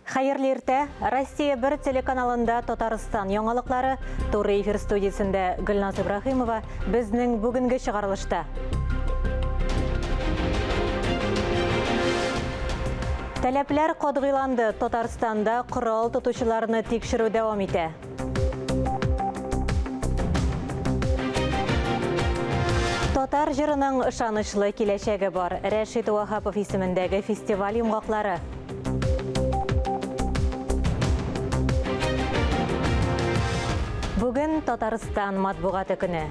Хәерле иртә! Россия 1 телеканалында Татарстан яңалыклары, туры эфир студиясендә Гөлназ Ибраһимова безнең бүгенге чыгарылышта. Таләпләр катгыйланды. Татарстанда корал тотучыларны тикшерү дәвам итә. Татар җырының ышанычлы киләчәге бар. Рәшит Ваһапов исемендәге фестиваль йомгаклары. Бүген Татарстан матбугаты көне.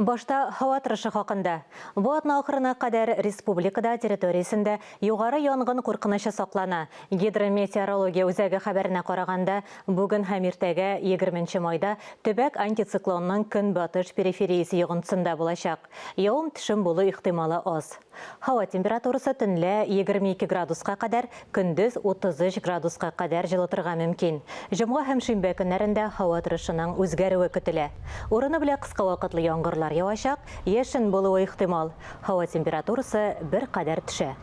Башта һава торышы хакында. Бу атна ахырына кадәр республикада территориясендә югары янгын куркынычы саклана. Гидрометеорология үзәге хәбәренә караганда, бүген һәм иртәгә, 20 майда, төбәк антициклонның көнбатыш перифериясе йогынтысында булачак. Явым-төшем булу ихтималы аз. Һава температурасы төнлә 22 градуска кадәр, көндез 33 градуска кадәр җылытырга мөмкин. Җомга һәм шимбә көннәрендә һава торышының үзгәрүе көтелә. Урыны белән кыска вакытлы яңгырлар явачак, яшен булуы ихтимал. Һава температурасы беркадәр төшә.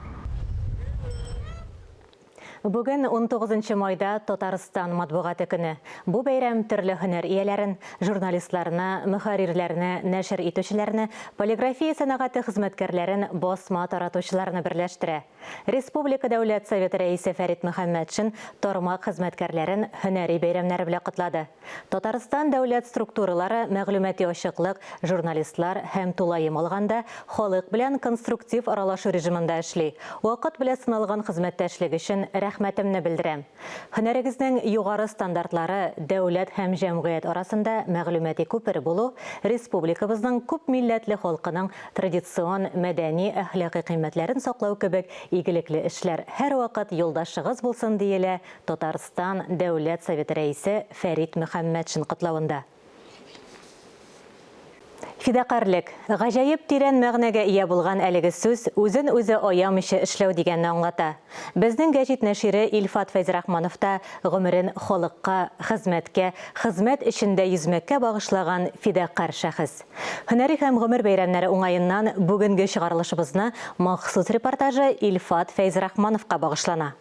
Бүген, 19 майда, Татарстан матбугаты көне. Бу бәйрәм төрле һөнәр ияләрен, журналистларны, мөхәррирләрне, нәшер итүчеләрне, полиграфия сәнәгате хезмәткәрләрен, басма таратучыларны берләштерә. Республика Дәүләт Советы Рәисе Фәрит Мөхәммәтшин тармак хезмәткәрләрен һөнәри бәйрәмнәре белән котлады. Татарстан дәүләт структуралары мәгълүмати ачыклык, журналистлар һәм тулаем алганда, халык белән конструктив аралашу режимында эшли. Вакыт белән сыналган хезмәттәшлек өчен рәхмәтемне белдерәм. Һөнәрегезнең югары стандартлары, дәүләт һәм җәмгыять арасында мәгълүмати күпер булу, республикабызның күпмилләтле халкының традицион, мәдәни, әхлакый кыйммәтләрен саклау кебек игелекле эшләр һәрвакыт юлдашыгыз булсын, диелә Татарстан Дәүләт Советы Рәисе Фәрит Мөхәммәтшин котлавында. Фидакарьлек, гаҗәеп тирән мәгънәгә ия булган әлеге сүз үзен-үзе аямыйча эшләү дигәнне аңлата. Безнең гәҗит нәшире Илфат Фәйзрахманов та гомерен халыкка, хезмәткә, хезмәт эчендә йөзмәккә багышлаган фидакарь шәхес. Һөнәри һәм гомер бәйрәмнәре уңаеннан бүгенге чыгарылышыбызны махсус репортажы Илфат Фәйзрахмановка багышлана.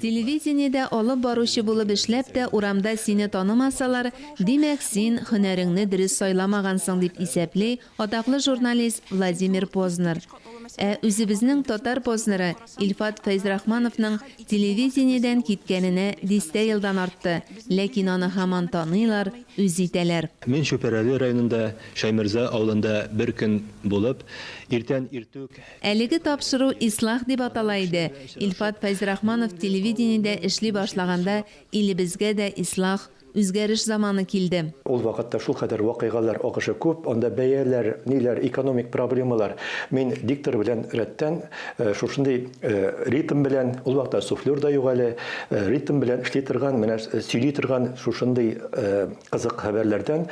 Телевидениедә алып баручы булып эшләп тә урамда сине танымасалар, димәк, син һөнәреңне дөрес сайламагансың, дип исәпли атаклы журналист Владимир Познер. Ә үзебезнең татар Познеры Илфат Фәйзрахмановның телевидениедән киткәненә дистә елдан артты, ләкин аны һаман таныйлар, үз итәләр. Мин Чүпрәле районында Шәйморза авылында бер көн булып, иртән иртүк Әлеге тапшыру Ислах дип атала иде. Илфат Фәйзрахманов телевидениедә эшли башлаганда илебезгә дә ислах, үзгәреш заманы килде. Ул вакытта шулкадәр вакыйгалар агышы күп, анда бәяләр, ниләр, экономик проблемалар. Мин диктор белән рәттән шушындый ритм белән, ул вакытта суфлер да юк әле, ритм белән эшли торган, менә сөйли торган шушындый кызык хәбәрләрдән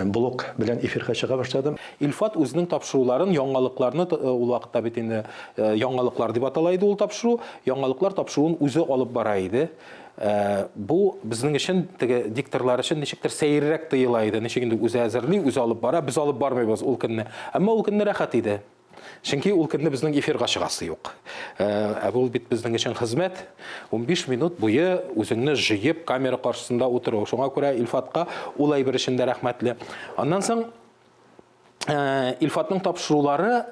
блок белән эфирга чыга башладым. Илфат үзенең тапшыруларын, яңалыкларны, ул вакытта бит инде яңалыклар дип атала иде ул тапшыру, яңалыклар тапшыруын үзе алып бара иде. Бу безнең өчен, теге дикторлар өчен ничектер сәеррәк тоела иде. Ничек инде үзе әзерли, үзе алып бара, без алып бармыйбыз ул көнне. Әмма ул көнне рәхәт иде. Чөнки ул көнне безнең эфирга чыгасы юк. Ә бу бит безнең өчен хезмәт. 15 минут буе үзеңне җыеп камера каршысында утыру. Шуңа күрә Илфатка ул әйбер өчен дә рәхмәтле. Аннан соң Илфатның тапшырулары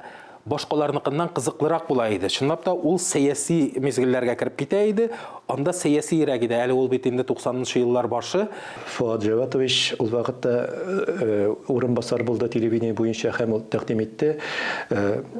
башкаларныкыннан кызыклырак була иде. Чынлап та ул сәяси мизгелләргә кереп китә иде. Анда сәясиерәк иде. Әле ул бит инде 90 еллар башы. Фоат Җәватович ул вакытта урынбасар булды телевидение буенча һәм ул тәкъдим итте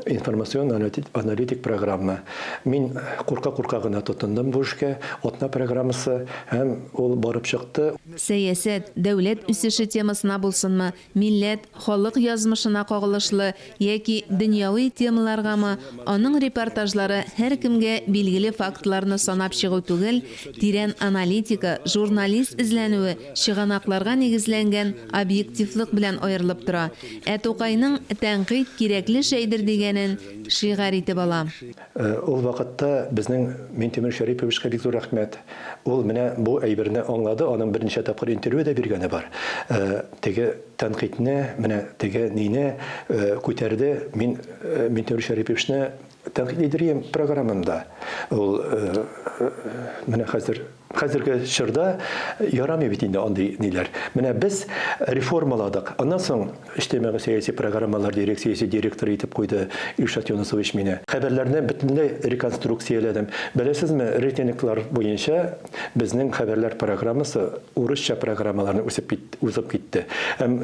информацион аналитик программа. Мин курка-курка гына тотындым бу эшкә, атна программасы, һәм ул барып чыкты. Сәясәт, дәүләт үсеше темасына булсынмы, Милләт, халык язмышына кагылышлы яки дөньяви темаларгамы, аның репортажлары һәркемгә билгеле фактларны санап чыгу түгел. түгел, тирән аналитика, журналист эзләнүе, чыганакларга нигезләнгән объективлык белән аерылып тора. Ә Тукайның тәнкыйть кирәкле шәйдер дигәнен шигарь итеп ала. Ул вакытта безнең Минтимер Шәриповичка бик зур рәхмәт. Ул менә бу әйберне аңлады, аның берничә тапкыр интервью да биргәне бар. Теге тәнкыйтьне, менә теге нине күтәрде. Мин Минтимер Шәриповичны тәнкыйтьлидер идем программамда. Ул менә хәзер Хәзерге чорда ярамый бит инде андый ниләр. Менә без реформаладык. Аннан соң иҗтимагый-сәяси программалар дирекциясе директоры итеп куйды Илшат Юнысович мине. Хәбәрләрне бөтенләй реконструкцияләдем. Беләсезме, рейтинглар буенча безнең хәбәрләр программасы урысча программаларны үсеп узып китте. Һәм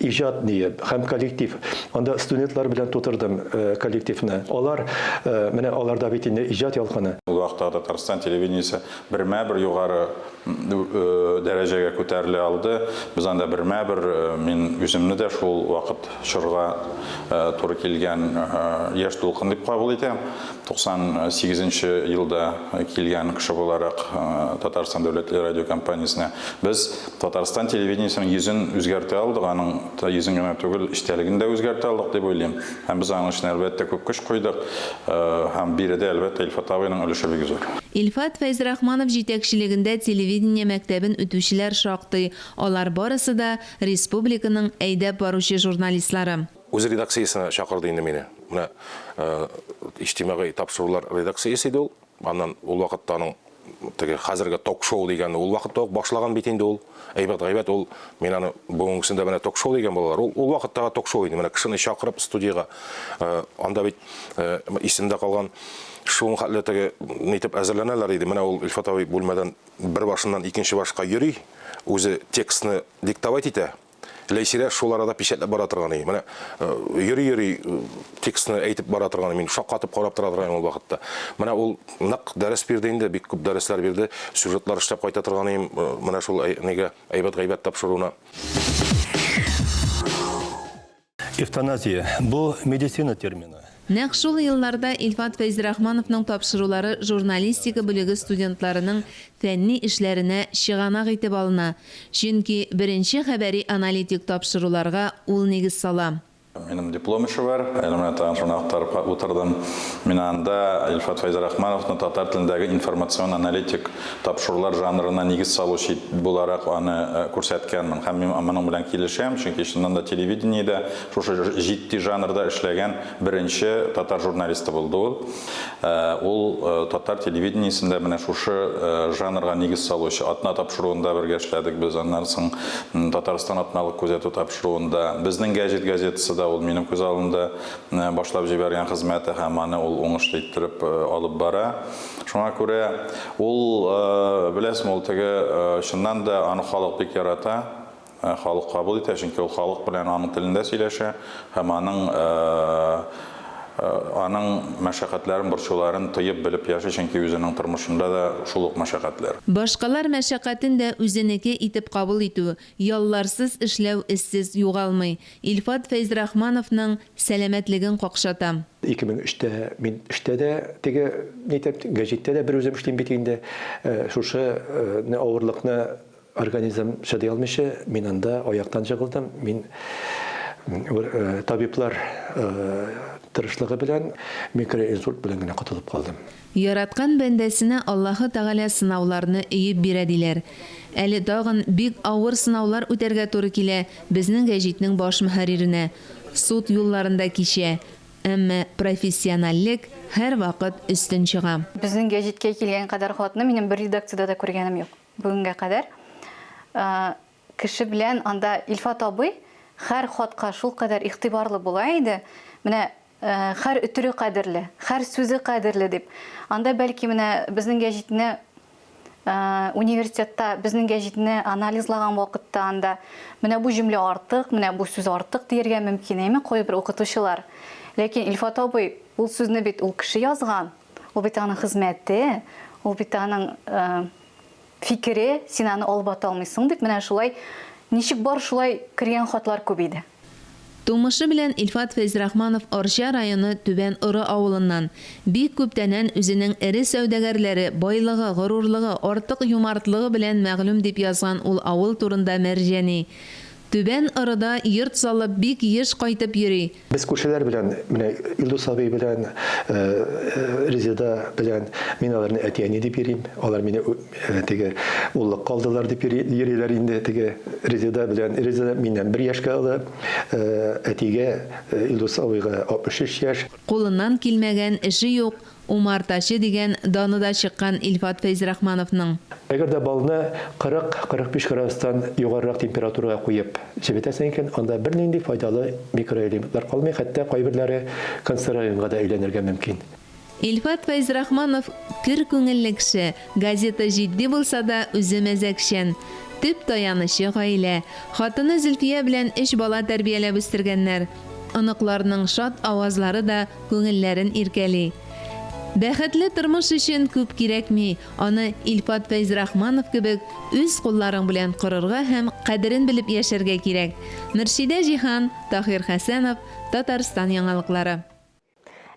иҗат ние һәм коллектив. Анда студентлар белән тутырдым коллективны. Алар, менә аларда бит инде иҗат ялкыны. Ул вакытта Татарстан телевидениесе бермә-бер югары дәрәҗәгә күтәрелә алды. Без анда бермә-бер, мин үземне дә шул вакыт чорга туры килгән яшь дулкын дип кабул итәм. 98 нче елда килгән кеше буларак Татарстан дәүләт телерадиокомпаниясенә без Татарстан телевидениесенең йөзен үзгәртә алдык, аның йөзен генә түгел, эчтәлеген дә үзгәртә алдык дип уйлыйм. Һәм без аның өчен, әлбәттә, күп көч куйдык. Һәм биредә, әлбәттә, Илфат абыйның өлеше бик зур. Илфат Фәйзрахманов җитәкчелегендә телевидение мәктәбен үтүчеләр шактый, алар барысы да республиканың әйдәп баручы журналистлары. Үз редакциясенә чакырды инде мине. Менә иҗтимагый тапшырулар редакциясе иде ул. Аннан ул вакытта аның теге хәзерге ток-шоу дигәнне ул вакытта ук башлаган бит инде ул. Әйбәт гайбәт ул мин аны бүгенгесендә менә ток-шоу дигән балалар. Ул ул вакыттагы ток-шоу инде. Менә кешене чакырып студиягә э, анда бит э, исемдә калган шуның хәтле теге нитеп әзерләнәләр иде. Менә ул Илфат абый бүлмәдән бер башыннан икенче башка йөри, үзе текстны диктовать итә. Ләйсирә шул арада печатьләп бара торган иде. Менә э, йөри-йөри э, текстны әйтеп бара торган мин шаккатып карап тора торган ул вакытта. Менә ул нык дәрес бирде инде, бик күп дәресләр бирде. Сюжетлар эшләп кайта торган идем. Э, менә шул нигә әйбәт гайбәт тапшыруына. Эвтаназия, бу медицина термины. Нәкъ шул елларда Илфат Фәйзрахмановның тапшырулары журналистика бүлеге студентларының фәнни эшләренә чыганак итеп алына, чөнки беренче хәбәри-аналитик тапшыруларга ул нигез сала. Минем диплом эше бар, әле менә тагын шуны актарып утырдым. Мин анда Илфат Фәйзрахмановны татар телендәге информацион-аналитик тапшырулар жанрына нигез салучы буларак аны күрсәткәнмен. Һәм мин моның белән килешәм, чөнки чыннан да телевидениедә шушы җитди жанрда эшләгән беренче татар журналисты булды ул. Ул татар телевидениесендә менә шушы жанрга нигез салучы. Атна тапшыруында бергә эшләдек без, аннан соң Татарстан атналык күзәтү тапшыруында. Безнең гәҗит газетасы да ул минем күз алдында башлап җибәргән хезмәте һәм аны ул уңышлы иттереп алып бара. Шуңа күрә ул, беләсеңме, ул теге чыннан да аны халык бик ярата. Халык кабул итә, чөнки ул халык белән аның телендә сөйләшә һәм аның аның мәшәкатьләрен, борчуларын тоеп, белеп яши, чөнки үзенең тормышында да шул ук мәшәкатьләр. Башкалар мәшәкатен дә үзенеке итеп кабул итү, ялларсыз эшләү эзсез югалмый. Илфат Фәйзрахмановның сәламәтлеген какшата. 2003 тә мин эштә дә теге нитеп, гәҗиттә дә берүзем эшлим бит инде. Шушы авырлыкны Организм чыдый алмыйча, мин анда аяктан җыгылдым. Мин табиблар тырышлыгы белән микроинсульт белән генә котылып калдым. Яраткан бәндәсенә Аллаһы Тәгалә сынауларны өеп бирә, диләр. Әле тагын бик авыр сынаулар үтәргә туры килә Безнең гәҗитнең баш мөхәрриренә. Суд юлларын да кичә. Әмма профессиональлек һәрвакыт өстен чыга. Безнең гәҗиткә килгән кадәр хатны минем бер редакциядә дә күргәнем юк. Бүгенгә кадәр кеше белән анда Илфат абый һәр хатка шулкадәр игътибарлы була иде. Менә һәр өтере кадерле, һәр сүзе кадерле дип. Анда бәлки менә безнең гәҗитне университетта безнең гәҗитне анализлаган вакытта анда менә бу җөмлә артык, менә бу сүз артык дияргә мөмкин, әйме, кайбер укытучылар. Ләкин Илфат абый ул сүзне бит ул кеше язган. Ул бит аның хезмәте, ул бит аның фикере, син аны алып ата алмыйсың дип, менә шулай ничек бар шулай кергән хатлар күп иде. Тумышы белән Илфат Фәйзрахманов Арча районы Түбән Оры авылыннан. Бик күптәнән үзенең эре сәүдәгәрләре, байлыгы, горурлыгы, артык юмартлыгы белән мәгълүм дип язган ул авыл турында Мәрҗани. Түбән Орыда йорт салып бик еш кайтып йөри. Без күршеләр белән, менә Илдус абый белән, Резеда белән, мин аларны әти-әни дип йөрим. Алар мине теге уллыкка алдылар дип йөриләр инде теге Резеда белән. Резеда миннән бер яшькә олы, әтигә, Илдус абыйга 63 яшь. Кулыннан килмәгән эше юк, Умартачы дигән даны да чыккан Илфат Фәйзрахмановның. Әгәр дә балны 40-45 градустан югарырак температурага куеп җебетәсең икән, анда бернинди файдалы микроэлементлар калмый, хәтта кайберләре канцерогенга да әйләнергә мөмкин. Илфат Фәйзрахманов көр күңелле кеше, газета җитди булса да, үзе мәзәкчән. Төп таянычы, гаилә. Хатыны Зөлфия белән өч бала тәрбияләп үстергәннәр. Оныкларының шат авазлары да күңелләрен иркәли. Бәхетле тормыш өчен күп кирәкми, аны Илфат Фәйзрахманов кебек үз кулларың белән корырга һәм кадерен белеп яшәргә кирәк. Мөршидә Җиһан, Таһир Хәсәнов, Татарстан яңалыклары.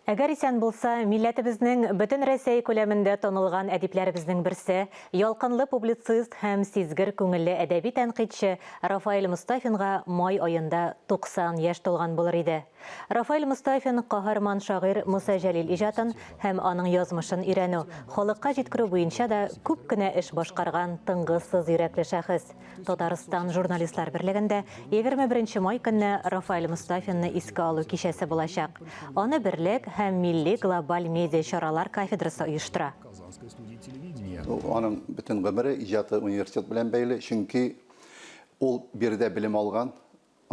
Әгәр исән булса, милләтебезнең бөтен Рәсәй күләмендә танылган әдипләребезнең берсе, ялкынлы публицист һәм сизгер күңелле әдәби тәнкыйтьче Рафаэль Мостафинга май аенда 90 яшь тулган булыр иде. Рафаэль Мостафин каһарман шагыйрь Муса Җәлил иҗатын һәм аның язмышын өйрәнү, халыкка җиткерү буенча да күп кенә эш башкарган тынгысыз йөрәкле шәхес. Татарстан Журналистлар берлегендә 21 нче май көнне Рафаэль Мостафинны искә алу кичәсе булачак. Аны берлек һәм милли глобаль медиа чаралар кафедрасы оештыра. Аның бөтен гомере, иҗаты университет белән бәйле, чөнки ул биредә белем алган,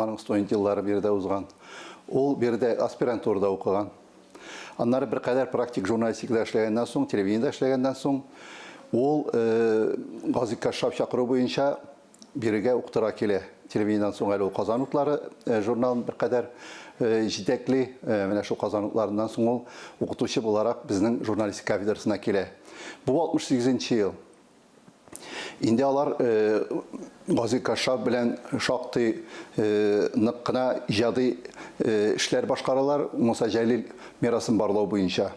Аның студент еллары биредә узган. Ул биредә аспирантурада укыган. Аннары беркадәр практик журналистикада эшләгәннән соң, телевидениедә эшләгәннән соң, ул Гази Кашшаф чакыру буенча бирегә укытырга килә. Телевидениедән соң әле ул Казан утлары журналын беркадәр җитәкли. Менә шул Казан утларыннан соң ул укытучы буларак безнең журналистика кафедрасына килә. Бу 68 нче ел. Инде алар Гази Кашшаф белән шактый нык кына иҗади эшләр башкаралар Муса Җәлил мирасын барлау буенча.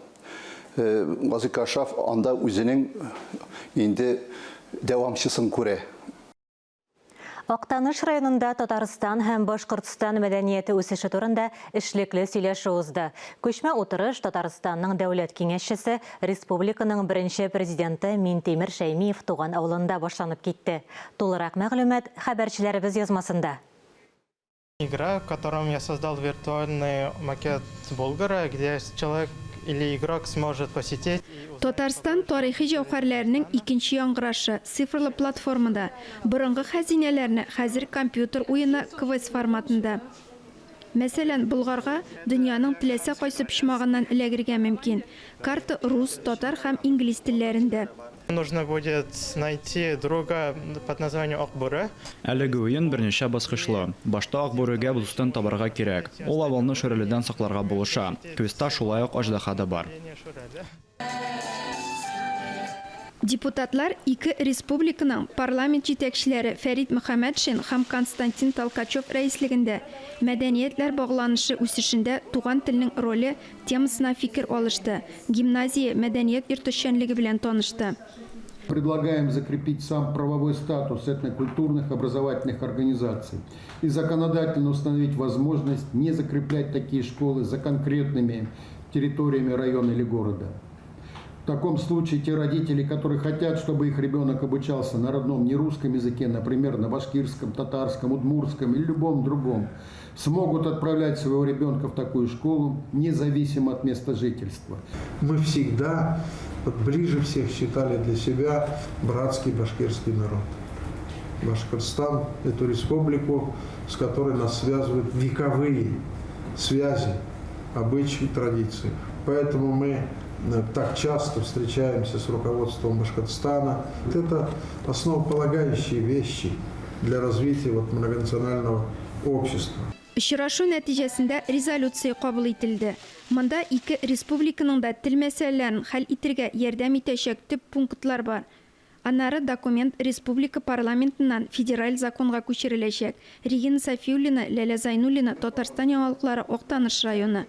Гази Кашшаф анда үзенең инде дәвамчысын күрә. Актаныш районында Татарстан һәм Башкортстан мәдәнияте үсеше турында эшлекле сөйләшү узды. Күчмә утырыш Татарстанның Дәүләт Киңәшчесе, республиканың беренче Президенты Минтимер Шәймиев туган авылында башланып китте. Тулырак мәгълүмат хәбәрчеләребез язмасында. Игра, в котором я создал виртуальный макет Болгара, где человек или игрок сможет посетить. Татарстан тарихи җәүһәрләренең икенче яңгырашы, цифрлы платформада. Борынгы хәзинәләрне хәзер компьютер уены квест форматында. Мәсәлән, Болгарга дөньяның теләсә кайсы почмагыннан эләгергә мөмкин. Карта рус, татар һәм инглиз телләрендә. Нужно будет найти друга под названием Ак Бүре. Әлеге уен берничә баскычлы. Башта Ак Бүрегә дустын табарга кирәк. Ул авылны Шүрәледән сакларга булыша. Квестта шулай ук Аждаһа да бар. Депутатлар ике республиканың парламент җитәкчеләре Фәрит Мөхәммәтшин һәм Константин Толкачев рәислегендә Мәдәниятләр багланышы үсешендә туган телнең роле темасына фикер алышты, гимназия мәдәният йорты эшчәнлеге белән танышты. Предлагаем закрепить сам правовой статус этнокультурных образовательных организаций и законодательно установить возможность не закреплять такие школы за конкретными территориями района или города. В таком случае те родители, которые хотят, чтобы их ребенок обучался на родном нерусском языке, например, на башкирском, татарском, удмуртском или любом другом, смогут отправлять своего ребенка в такую школу, независимо от места жительства. Мы всегда вот ближе всех считали для себя братский башкирский народ. Башкортостан – эту республику, с которой нас связывают вековые связи, обычаи, традиции. Поэтому мы э, так часто встречаемся с руководством Башкортостана. Это основополагающие вещи для развития вот многонационального общества. Очрашу нәтиҗәсендә резолюция кабул ителде. Монда ике республиканың да тел мәсьәләләрен хәл итергә ярдәм итәчәк төп пунктлар бар. Аннары документ республика парламентыннан федераль законга күчереләчәк. Регина Сафиуллина, Ләлә Зайнуллина, Татарстан яңалыклары, Актаныш районы.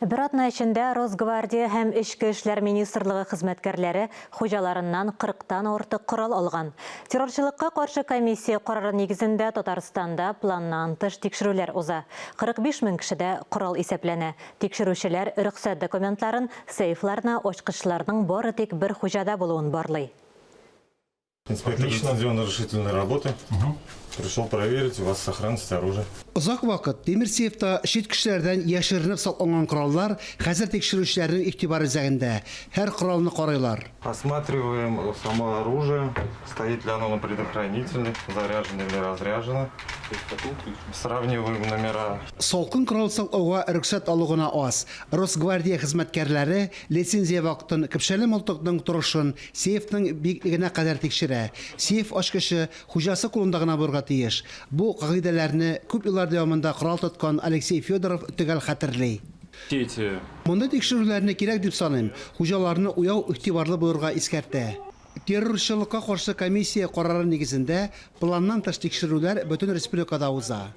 Бер атна эчендә Росгвардия һәм Эчке эшләр министрлыгы хезмәткәрләре хуҗаларыннан кырыктан артык корал алган. Террорчылыкка каршы комиссия карары нигезендә Татарстанда планнан тыш тикшерүләр уза. 45 мең кешедә корал исәпләнә. Тикшерүчеләр рөхсәт документларын, сейфларны, ачкычларның бары тик бер хуҗада булуын барлый. Инспектор лицензионно-разрешительной работы. Пришел проверить у вас сохранность оружия. Озак вакыт тимер сейфта чит кешеләрдән яшеренеп сакланган кораллар хәзер тикшерүчеләрнең игътибар үзәгендә. Һәр коралны карыйлар. Осматриваем само оружие, стоит ли оно на предохранителе, заряжено или разряжено. Сравниваем номера. Салкын корал саклауга рөхсәт алу гына аз. Росгвардия хезмәткәрләре лицензия вакытын, көпшәле мылтыкның торышын, сейфның биеклегенә кадәр тикшерә. Сейф ачкычы хуҗасы кулында гына булырга тиеш. Бу кагыйдәләрне күп еллар дәвамында корал тоткан Алексей Федоров төгәл хәтерли. Мондый тикшерүләрне кирәк дип саныйм. Хуҗаларны уяу, игътибарлы булырга искәртә. Террорчылыкка каршы комиссия карары нигезендә планнан тыш тикшерүләр бөтен республикада уза.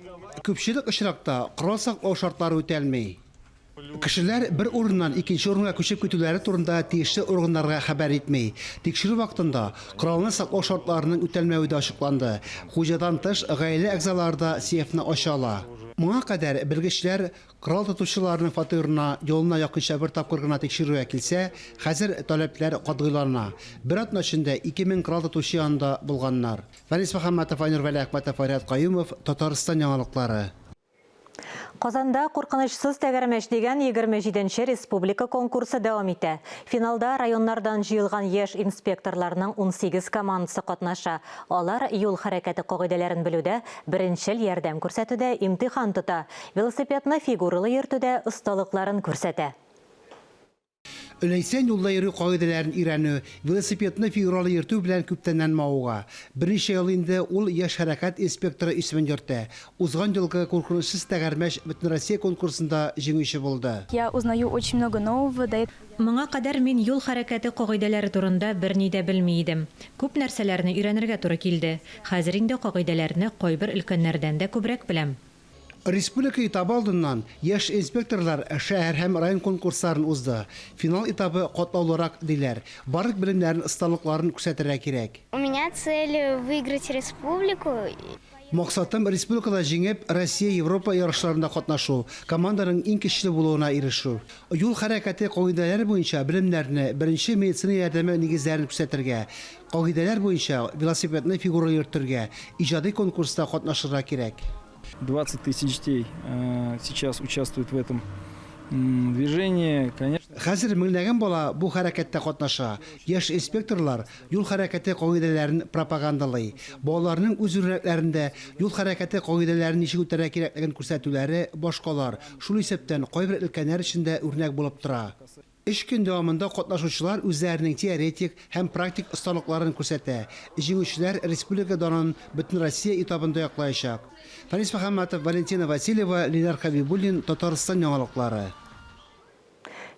Күпчелек очракта корал саклау шартлары үтәлми. Кешеләр бер урыннан икенче урынга күчеп китүләре турында тиешле органнарга хәбәр итми. Тикшерү вакытында коралны саклау шартларының үтәлмәве дә ачыкланды. Хуҗадан тыш, гаилә әгъзалары да сейфны ача ала. Моңа кадәр белгечләр корал тотучыларның фатирына елына якынча бер тапкыр гына тикшерүгә килсә, хәзер таләпләр катгыйлана. Бер атна эчендә 2000 корал тотучы янында булганнар. Фәнис Мөхәммәтов, Айнур Вәлиәхмәтов, Айрат Каюмов, Татарстан яңалыклары. Казанда Куркынычсыз тәгәрмәч дигән 27 нче республика конкурсы дәвам итә. Финалда районнардан җыелган яшь инспекторларның 18 командасы катнаша. Алар юл хәрәкәте кагыйдәләрен белүдә, беренчел ярдәм күрсәтүдә имтихан тота, велосипедны фигуралы йөртүдә осталыкларын күрсәтә. Ләйсән юлда йөрү кагыйдәләрен өйрәнү, велосипедны фигуралы йөртү белән күптәннән мавыга. Берничә ел инде ул яшь хәрәкәт инспекторы исемен йөртә. Узган елгы Куркынычсыз тәгәрмәч Бөтенроссия конкурсында җиңүче булды. Я узнаю очень много нового, до. Моңа кадәр мин юл хәрәкәте кагыйдәләре турында берни дә белми идем. Күп нәрсәләрне өйрәнергә туры килде. Хәзер инде кагыйдәләрне кайбер өлкәннәрдән дә күбрәк беләм. Республика этабы алдыннан яшь инспекторлар шәһәр һәм район конкурсларын узды. Финал этабы катлаулырак, диләр. Барлык белемнәрен, осталыкларын күрсәтергә кирәк. У меня цель выиграть республику. Максатым, республикада җиңеп, Россия, Европа ярышларында катнашу, команданың иң көчле булуына ирешү. Юл хәрәкәте кагыйдәләре буенча белемнәрне, беренче медицина ярдәме нигезләрен күрсәтергә, кагыйдәләр буенча велосипедны фигуралы йөртергә, иҗади конкурста катнашырга кирәк. 20 тысяч детей э, сейчас участвуют в этом движении. Конечно. Хәзер меңләгән бала бу хәрәкәттә катнаша. Яшь инспекторлар юл хәрәкәте кагыйдәләрен пропагандалый. Балаларның үз үрнәкләрендә юл хәрәкәте кагыйдәләрен ничек үтәргә кирәклеген күрсәтүләре башкалар, шул исәптән кайбер өлкәннәр өчен дә үрнәк булып тора. Өч көн дәвамында катнашучылар үзләренең теоретик һәм практик осталыкларын күрсәтә. Җиңүчеләр республика данын Бөтенроссия этабында яклаячак. Фәнис Мөхәммәтов, Валентина Васильева, Ленар Хәбибуллин, Татарстан яңалыклары.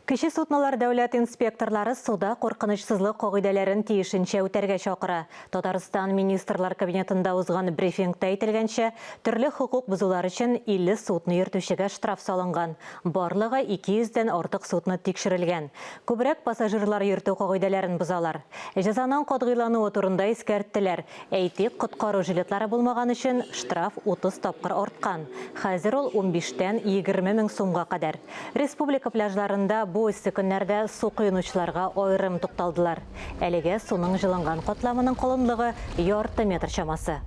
Кече суднолар дәүләт инспекторлары суда куркынычсызлык кагыйдәләрен тиешенчә үтәргә чакыра. Татарстан Министрлар Кабинетында узган брифингта әйтелгәнчә, төрле хокук бозулар өчен 50 судно йөртүчегә штраф салынган. Барлыгы 200 дән артык судно тикшерелгән. Күбрәк пассажирлар йөртү кагыйдәләрен бозалар. Җәзаның катгыйлануы турында искәрттеләр. Әйтик, коткару жилетлары булмаган өчен штраф 30 тапкыр арткан. Хәзер ул унбиштән 20 мең сумга кадәр. Республика пляжларында бу эссе көннәрдә су коенучыларга аерым тукталдылар. Әлегә суның җылынган катламының калынлыгы ярты метр чамасы.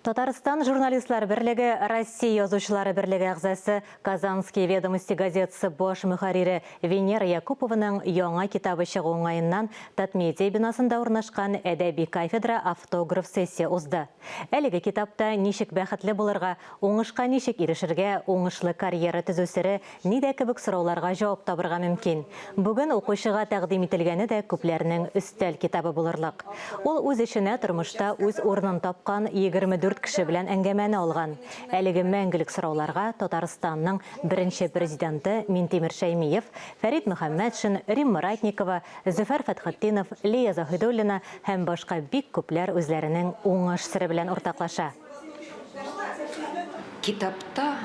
Татарстан Журналистлар берлеге Россия Язучылары берлеге әгъзасы, Казанские ведомости газетасы баш мөхәррире Венера Якупованың яңа китабы чыгу уңаеннан Татмедиа бинасында урнашкан әдәби кафедра автограф-сессия узды. Әлеге китапта ничек бәхетле булырга, уңышка ничек ирешергә, уңышлы карьера төзү сере нидә кебек сорауларга җавап табырга мөмкин. Бүген укучыга тәкъдим ителгәне дә күпләрнең өстәл китабы булырлык. Ул үз эченә тормышта үз урынын тапкан 24. 34 кеше белән әңгәмәне алган. Әлеге мәңгелек сорауларга Татарстанның беренче президенты Минтимер Шәймиев, Фәрит Мөхәммәтшин, Римма Ратникова, Зөфәр Фәтхетдинов, Лия Заһидуллина һәм башка бик күпләр үзләренең уңыш сере белән уртаклаша. Китапта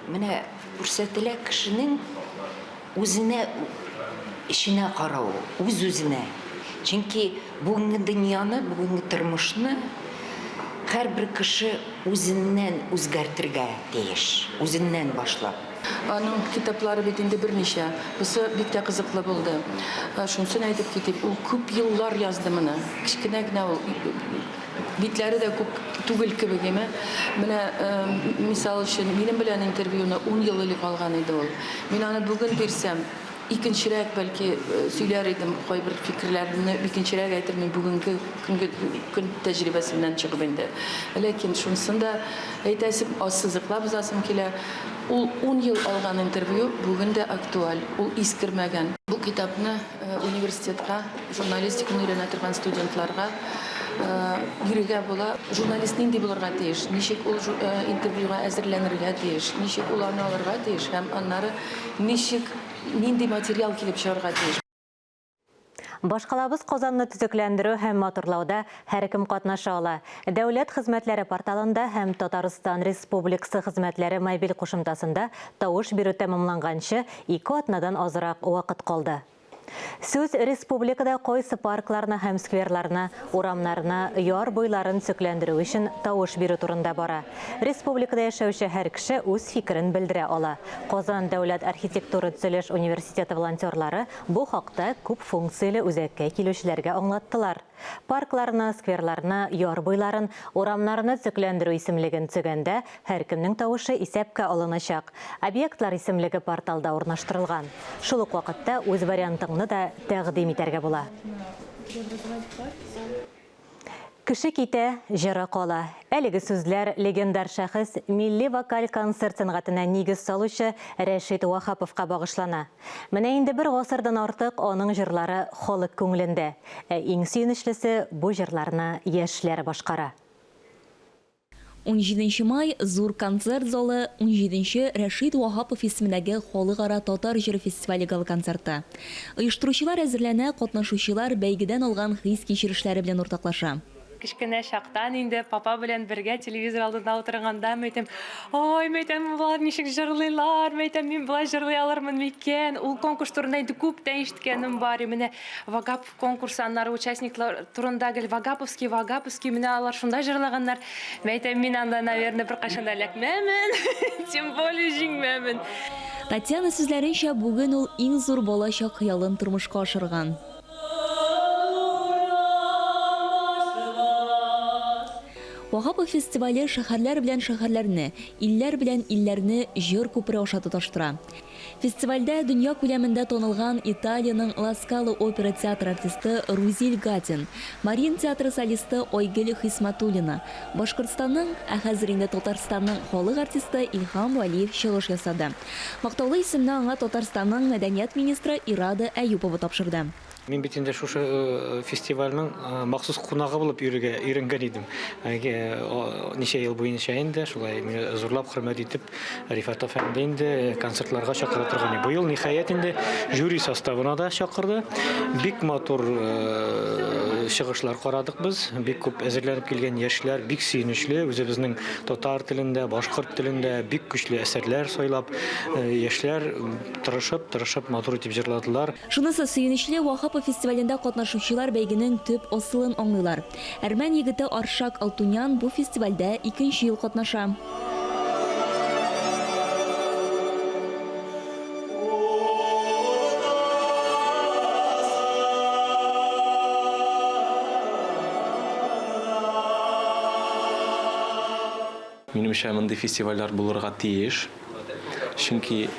менә күрсәтелә кешенең үзенә эченә каравы, үз-үзенә. Чөнки бүгенге дөньяны, бүгенге тормышны һәрбер кеше үзеннән үзгәртергә тиеш, үзеннән башлап. Аның китаплары бит инде берничә. Бусы бик тә кызыклы булды. Шунысын әйтеп китим, ул күп еллар язды моны. Кечкенә генә ул, битләре дә күп түгел кебек, име. Менә, мисал өчен, минем белән интервьюны ун ел элек алган иде ул. Мин аны бүген бирсәм, икенчерәк, бәлки, сөйләр идем, кайбер фикерләремне икенчерәк әйтермен, бүгенге көнге көн тәҗрибәсеннән чыгып инде. Ләкин шунысын да әйтәсем, ассызыклап узасым килә, ул ун ел алган интервью бүген дә актуаль, ул искермәгән. Бу китапны университетка журналистиканы өйрәнә торган студентларга бирергә була. Журналист нинди булырга тиеш, ничек ул интервьюга әзерләнергә тиеш, ничек ул аны алырга тиеш һәм аннары ничек, нинди материал килеп чыгарга тиеш. Башкалабыз Казанны төзекләндерү һәм матурлауда һәркем катнаша ала. Дәүләт хезмәтләре порталында һәм Татарстан Республикасы хезмәтләре мобиль кушымтасында тавыш бирү тәмамланганчы ике атнадан азрак вакыт калды. Сүз республикада кайсы паркларны һәм скверларны, урамнарны, яр буйларын төзекләндерү өчен тавыш бирү турында бара. Республикада яшәүче һәр кеше үз фикерен белдерә ала. Казан дәүләт архитектура-төзелеш университеты волонтерлары бу хакта күп функцияле үзәккә килүчеләргә аңлаттылар. Паркларны, скверларны, яр буйларын, урамнарны төзекләндерү исемлеген төзегәндә һәркемнең тавышы исәпкә алыначак. Объектлар исемлеге порталда урнаштырылган. Шул ук вакытта үз вариантыңны да тәкъдим итәргә була. Кеше китә, җыры кала. Әлеге сүзләр легендар шәхес, милли вокаль-концерт сәнгатенә нигез салучы Рәшит Ваһаповка багышлана. Менә инде бер гасырдан артык аның җырлары халык күңелендә. Ә иң сөенечлесе, бу җырларны яшьләр башкара. Унҗиденче май, Зур концерт залы, унҗиденче Рәшит Ваһапов исемендәге Халыкара татар җыры фестивале гала-концерты. Оештыручылар әзерләнә, катнашучылар бәйгедән алган хис-кичерешләре белән уртаклаша. Кечкенә чактан инде папа белән бергә телевизор алдында утырганда, мәйтәм, ой, мәйтәм, болар ничек җырлыйлар, мәйтәм, мин болай җырлый алырмын микән? Ул конкурс турында инде күптән ишеткәнем бар. Менә Вагапов конкурсы, аннары участниклар турында гел Вагаповский, Вагаповский, менә алар шунда җырлаганнар. Мәйтәм, мин анда, наверное, беркайчан да эләкмәмен, тем более җиңмәмен. Татьяна сүзләренчә, бүген ул иң зур балачак хыялын тормышка ашырган. Ваһапов фестивале шәһәрләр белән шәһәрләрне, илләр белән илләрне җыр күпере аша тоташтыра. Фестивальдә дөнья күләмендә танылган Италиянең Ла Скала опера театры артисты Рузиль Гатин, Мариин театры солисты Айгөл Хисмәтуллина, Башкортстанның, ә хәзер инде Татарстанның халык артисты Илһам Вәлиев чыгыш ясады. Мактаулы исемне аңа Татарстанның мәдәният министры Ирада Әюпова тапшырды. Мин бит инде шушы фестивальнең махсус кунагы булып йөрергә өйрәнгән идем. Ничә ел буенча инде шулай мине зурлап хөрмәт итеп Рифат әфәнде инде концертларга чакыра торган. Быел ниһаять инде жюри составына да чакырды. Бик матур чыгышлар карадык без. Бик күп әзерләнеп килгән яшьләр бик сөенечле. Үзебезнең татар телендә, башкорт телендә бик көчле әсәрләр сайлап, яшьләр тырышып, тырышып матур итеп җырладылар. Шунысы сөенечле, Ваһапов фестивалендә катнашучылар бәйгенең төп асылын аңлыйлар. Әрмән егете Аршак Алтунян бу фестивальдә икенче ел катнаша. Минемчә, мондый фестивальләр булырга тиеш. Чөнки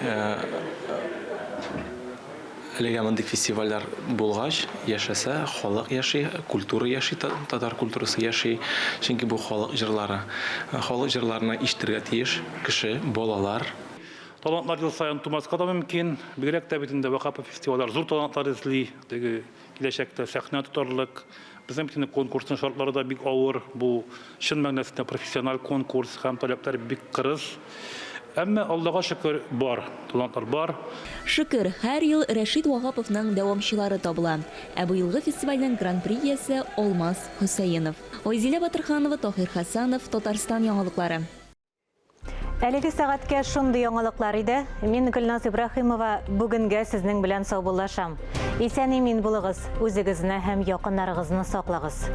әлегә мондый фестивальләр булгач, яшәсә, халык яши, культура яши, татар культурасы яши. Чөнки бу халык җырлары. Халык җырларны ишетергә тиеш кеше, балалар. Талантлар ел саен тумаска да мөмкин. Бигрәк тә бит инде Вахапов фестивальләр зур талантлар эзли. Теге киләчәктә сәхнә тотарлык, Безнең бит инде конкурсның шартлары да бик авыр. Бу чын мәгънәсендә профессиональ конкурс һәм таләпләр бик кырыс. Әмма Аллага шөкер, бар, талантлар бар. Шөкер, һәр ел Рәшит Ваһаповның дәвамчылары табыла. Ә быелгы фестивальнең Гран-при иясе, Алмаз Хөсәенов. Айзилә Батырханова, Таһир Хәсәнов, Татарстан яңалыклары. Әлеге сәгатькә шундый яңалыклар иде. Мин Гөлназ Ибраһимова бүгенгә сезнең белән саубуллашам. Исән-имин булыгыз, үзегезне һәм якыннарыгызны саклагыз.